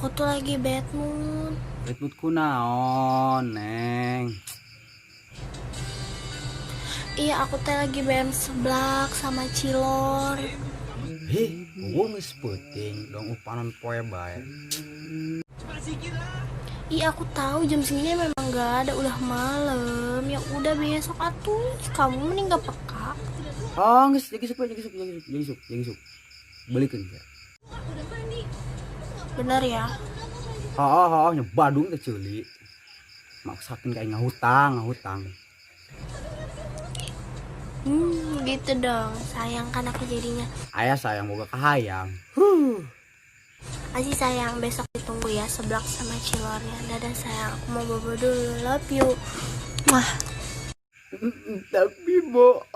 Aku tuh lagi bad mood. Bad mood kunaon, Neng? Iya, aku teh lagi BM seblak sama cilor. Hih, gua geus peuting dong, upanan poe bae. Iya, aku tahu jam segini memang gak ada, udah malam. Ya udah, besok atuh. Kamu mending gak peka. Oh, geus jadi isuk, jadi isuk, jadi isuk, jadi isuk, jadi isuk. Belikeun ya. Bener ya? Oh, nya Badung teh ceuli. Maksakeun ka aing ngahutang, ngahutang. Gitu dong. Sayang kan aku jadinya. Aya sayang boga kahayang. Masih sayang, besok ditunggu ya seblak sama cilornya. Dadah, sayang, aku mau bobo dulu. Love you. Wah. Tapi bohong.